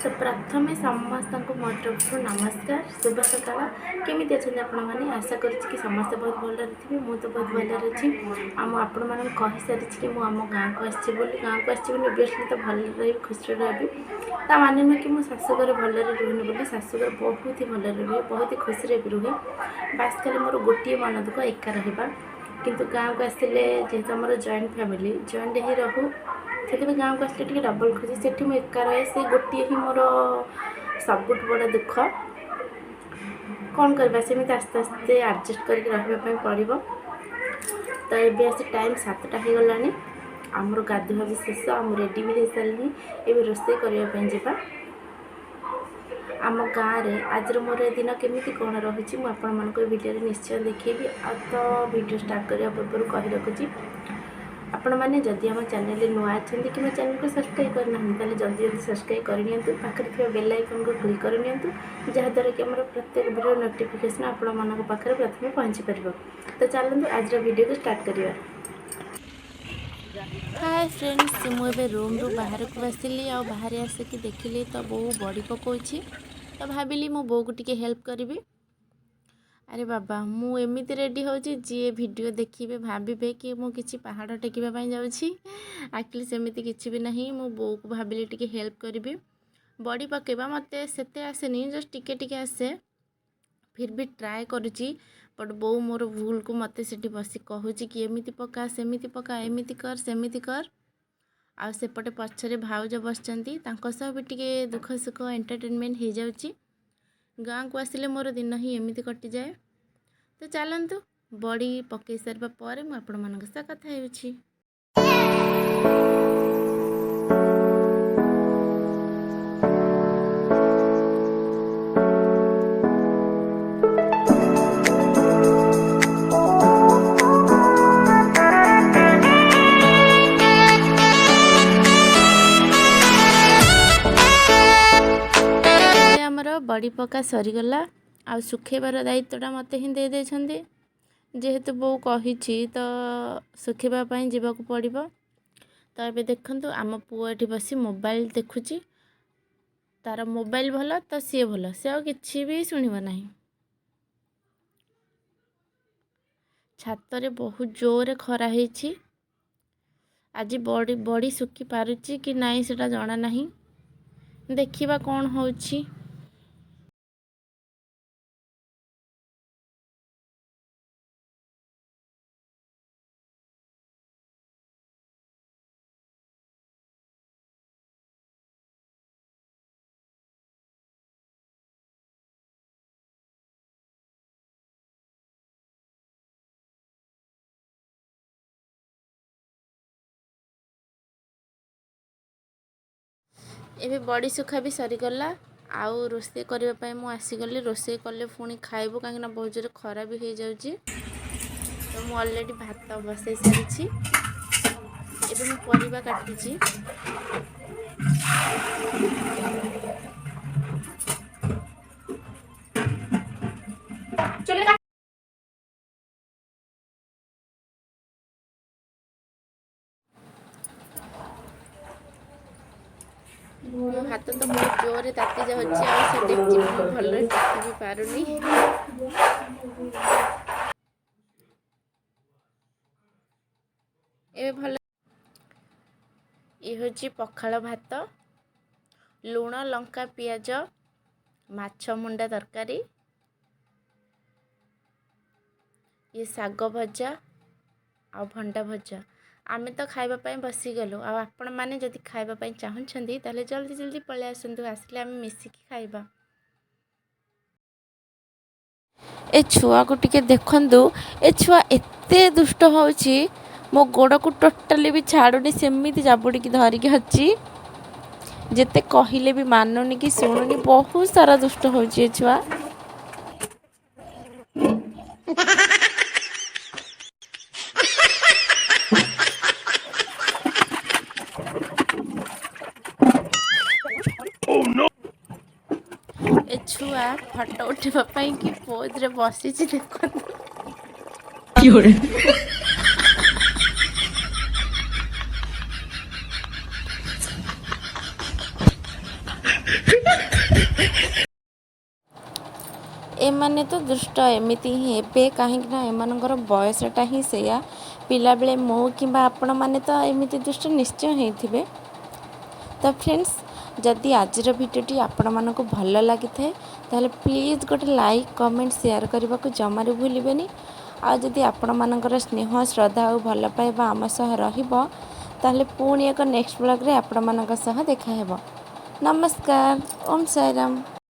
ତ ପ୍ରଥମେ ସମସ୍ତଙ୍କୁ ମୋ ତରଫରୁ ନମସ୍କାର, ଶୁଭ ସକାଳ। କେମିତି ଅଛନ୍ତି ଆପଣମାନେ? ଆଶା କରୁଛି କି ସମସ୍ତେ ବହୁତ ଭଲରେ ଥିବେ। ମୁଁ ତ ବହୁତ ଭଲରେ ଅଛି। ଆଉ ମୁଁ ଆପଣମାନଙ୍କୁ କହିସାରିଛି କି ମୁଁ ଆମ ଗାଁକୁ ଆସିଛି ବୋଲି। ଗାଁକୁ ଆସିଛି ବୋଲି ଅବଭିୟସଲି ତ ଭଲରେ ରହିବି, ଖୁସିରେ ରହିବି। ତା ମାନେ ନୁହେଁ କି ମୁଁ ଶାଶୁଘରେ ଭଲରେ ରୁହେନି ବୋଲି। ଶାଶୁଘରେ ବହୁତ ହି ଭଲରେ ରୁହେ, ବହୁତ ହି ଖୁସିରେ ବି ରୁହେ। ବାସ୍ ଖାଲି ମୋର ଗୋଟିଏ ମନ ଦୁଃଖ, ଏକା ରହିବା। କିନ୍ତୁ ଗାଁକୁ ଆସିଲେ ଯେହେତୁ ଆମର ଜଏଣ୍ଟ ଫ୍ୟାମିଲି, ଜଏଣ୍ଟ ହେଇ ରହୁ, ସେଥିପାଇଁ ଗାଁକୁ ଆସିଲେ ଟିକେ ଡବଲ୍ ଖୁସି। ସେଠି ମୁଁ ଏକା ରହେ, ସେ ଗୋଟିଏ ହିଁ ମୋର ସବୁଠୁ ବଡ଼ ଦୁଃଖ। କ'ଣ କରିବା, ସେମିତି ଆସ୍ତେ ଆସ୍ତେ ଆଡ଼ଜଷ୍ଟ କରିକି ରହିବା ପାଇଁ ପଡ଼ିବ। ତ ଏବେ ଆସି ଟାଇମ୍ 7ଟା ହେଇଗଲାଣି। ଆମର ଗାଧୁଆ ବି ଶେଷ, ଆଉ ମୁଁ ରେଡ଼ି ବି ହେଇସାରିଲିଣି। ଏବେ ରୋଷେଇ କରିବା ପାଇଁ ଯିବା। ଆମ ଗାଁରେ ଆଜିର ମୋର ଏ ଦିନ କେମିତି କ'ଣ ରହୁଛି, ମୁଁ ଆପଣମାନଙ୍କୁ ଏ ଭିଡ଼ିଓରେ ନିଶ୍ଚୟ ଦେଖେଇବି। ଆଉ ତ ଭିଡ଼ିଓ ଷ୍ଟାର୍ଟ କରିବା ପୂର୍ବରୁ କହି ରଖୁଛି, ଆପଣମାନେ ଯଦି ଆମ ଚ୍ୟାନେଲରେ ନୂଆ ଅଛନ୍ତି କିମ୍ବା ଚ୍ୟାନେଲକୁ ସବସ୍କ୍ରାଇବ୍ କରିନାହାନ୍ତି, ତାହେଲେ ଜଲ୍ଦି ଜଲ୍ଦି ସବସ୍କ୍ରାଇବ୍ କରିନିଅନ୍ତୁ। ପାଖରେ ଥିବା ବେଲ୍ ଆଇକନ୍କୁ କ୍ଲିକ୍ କରିନିଅନ୍ତୁ, ଯାହାଦ୍ୱାରା କି ଆମର ପ୍ରତ୍ୟେକ ଭିଡ଼ିଓ ନୋଟିଫିକେସନ୍ ଆପଣମାନଙ୍କ ପାଖରେ ପ୍ରଥମେ ପହଞ୍ଚିପାରିବ। ତ ଚାଲନ୍ତୁ, ଆଜିର ଭିଡ଼ିଓକୁ ଷ୍ଟାର୍ଟ କରିବା। ହାଏ ଫ୍ରେଣ୍ଡସ୍, ମୁଁ ଏବେ ରୁମ୍ରୁ ବାହାରକୁ ଆସିଲି। ଆଉ ବାହାରେ ଆସିକି ଦେଖିଲି ତ ବୋଉ ବଡ଼ି ପକାଉଛି। ତ ଭାବିଲି ମୁଁ ବୋଉକୁ ଟିକେ ହେଲ୍ପ କରିବି। ଆରେ ବାବା, ମୁଁ ଏମିତି ରେଡ଼ି ହେଉଛି, ଯିଏ ଭିଡ଼ିଓ ଦେଖିବେ ଭାବିବେ କି ମୁଁ କିଛି ପାହାଡ଼ ଟେକିବା ପାଇଁ ଯାଉଛି। ଆକ୍ଚୁଆଲି ସେମିତି କିଛି ବି ନାହିଁ। ମୁଁ ବୋଉକୁ ଭାବିଲି ଟିକେ ହେଲ୍ପ କରିବି। ବଡ଼ି ପକାଇବା ମୋତେ ସେତେ ଆସେନି, ଜଷ୍ଟ ଟିକେ ଟିକେ ଆସେ। ଫିର୍ ବି ଟ୍ରାଏ କରୁଛି। ବଟ୍ ବୋଉ ମୋର ଭୁଲକୁ ମୋତେ ସେଠି ବସି କହୁଛି କି ଏମିତି ପକା, ସେମିତି ପକା, ଏମିତି କର, ସେମିତି କର। ଆଉ ସେପଟେ ପଛରେ ଭାଉଜ ବସିଛନ୍ତି, ତାଙ୍କ ସହ ବି ଟିକେ ଦୁଃଖ ସୁଖ ଏଣ୍ଟରଟେନମେଣ୍ଟ ହେଇଯାଉଛି। ଗାଁକୁ ଆସିଲେ ମୋର ଦିନ ହିଁ ଏମିତି କଟିଯାଏ। ତ ଚାଲନ୍ତୁ, ବଡ଼ି ପକାଇ ସାରିବା ପରେ ମୁଁ ଆପଣମାନଙ୍କ ସହ କଥା ହେଉଛି। ଏବେ ଆମର ବଡ଼ି ପକା ସରିଗଲା। ଆଉ ଶୁଖେଇବାର ଦାୟିତ୍ୱଟା ମୋତେ ହିଁ ଦେଇଦେଇଛନ୍ତି। ଯେହେତୁ ବୋଉ କହିଛି, ତ ଶୁଖେଇବା ପାଇଁ ଯିବାକୁ ପଡ଼ିବ। ତ ଏବେ ଦେଖନ୍ତୁ, ଆମ ପୁଅ ଏଠି ବସି ମୋବାଇଲ ଦେଖୁଛି। ତାର ମୋବାଇଲ ଭଲ ତ ସିଏ ଭଲ, ସେ ଆଉ କିଛି ବି ଶୁଣିବ ନାହିଁ। ଛାତରେ ବହୁତ ଜୋରରେ ଖରା ହେଇଛି ଆଜି। ବଡ଼ି ବଡ଼ି ଶୁଖି ପାରୁଛି କି ନାହିଁ, ସେଇଟା ଜଣା ନାହିଁ। ଦେଖିବା କ'ଣ ହେଉଛି। ଏବେ ବଡ଼ି ଶୁଖା ବି ସରିଗଲା ଆଉ ରୋଷେଇ କରିବା ପାଇଁ ମୁଁ ଆସିଗଲି। ରୋଷେଇ କଲେ ପୁଣି ଖାଇବୁ, କାହିଁକିନା ବହୁତ ଜୋରେ ଖରା ବି ହେଇଯାଉଛି। ତ ମୁଁ ଅଲରେଡ଼ି ଭାତ ବସେଇ ସାରିଛି। ଏବେ ମୁଁ ପରିବା କାଟୁଛି। ମୋ ହାତ ତ ବହୁତ ଜୋରରେ ତାତି ଯାଉଛି ଆଉ ସେ ଡେକ୍ଚି ବି ମୁଁ ଭଲରେ ଟେକି ବି ପାରୁନି। ଏବେ ଭଲ। ଇଏ ହେଉଛି ପଖାଳ ଭାତ, ଲୁଣ ଲଙ୍କା ପିଆଜ ମାଛ ମୁଣ୍ଡା ତରକାରୀ, ଇଏ ଶାଗ ଭଜା ଆଉ ଭଣ୍ଡା ଭଜା। ଆମେ ତ ଖାଇବା ପାଇଁ ବସିଗଲୁ। ଆଉ ଆପଣମାନେ ଯଦି ଖାଇବା ପାଇଁ ଚାହୁଁଛନ୍ତି, ତାହେଲେ ଜଲ୍ଦି ଜଲ୍ଦି ପଳେଇ ଆସନ୍ତୁ। ଆସିଲେ ଆମେ ମିଶିକି ଖାଇବା। ଏ ଛୁଆକୁ ଟିକେ ଦେଖନ୍ତୁ। ଏ ଛୁଆ ଏତେ ଦୁଷ୍ଟ ହେଉଛି, ମୋ ଗୋଡ଼କୁ ଟୋଟାଲି ବି ଛାଡ଼ୁନି, ସେମିତି ଜାବୁଡ଼ିକି ଧରିକି ଅଛି। ଯେତେ କହିଲେ ବି ମାନୁନି କି ଶୁଣୁନି। ବହୁତ ସାରା ଦୁଷ୍ଟ ହେଉଛି ଏ ଛୁଆ। ଏ ଛୁଆ ଫଟୋ ଉଠେଇବା ପାଇଁ କି ପୋଜରେ ବସିଛି ଦେଖନ୍ତୁ। 有人， ଏମାନେ ତ ଦୁଷ୍ଟ ଏମିତି ହିଁ ହେବେ, କାହିଁକି ନା ଏମାନଙ୍କର ବୟସଟା ହିଁ ସେଇଆ। ପିଲାବେଳେ ମୁଁ କିମ୍ବା ଆପଣମାନେ ତ ଏମିତି ଦୁଷ୍ଟ ନିଶ୍ଚୟ ହେଇଥିବେ। ତ ଫ୍ରେଣ୍ଡସ୍, ଯଦି ଆଜିର ଭିଡ଼ିଓଟି ଆପଣମାନଙ୍କୁ ଭଲ ଲାଗିଥାଏ, ତାହେଲେ ପ୍ଲିଜ୍ ଗୋଟେ ଲାଇକ୍, କମେଣ୍ଟ, ସେୟାର କରିବାକୁ ଜମାରୁ ଭୁଲିବେନି। ଆଉ ଯଦି ଆପଣମାନଙ୍କର ସ୍ନେହ, ଶ୍ରଦ୍ଧା ଆଉ ଭଲ ପାଇବା ଆମ ସହ ରହିବ, ତାହେଲେ ପୁଣି ଏକ ନେକ୍ସଟ ବ୍ଲଗ୍ରେ ଆପଣମାନଙ୍କ ସହ ଦେଖାହେବ। ନମସ୍କାର, ଓମ୍ ସାଇରାମ।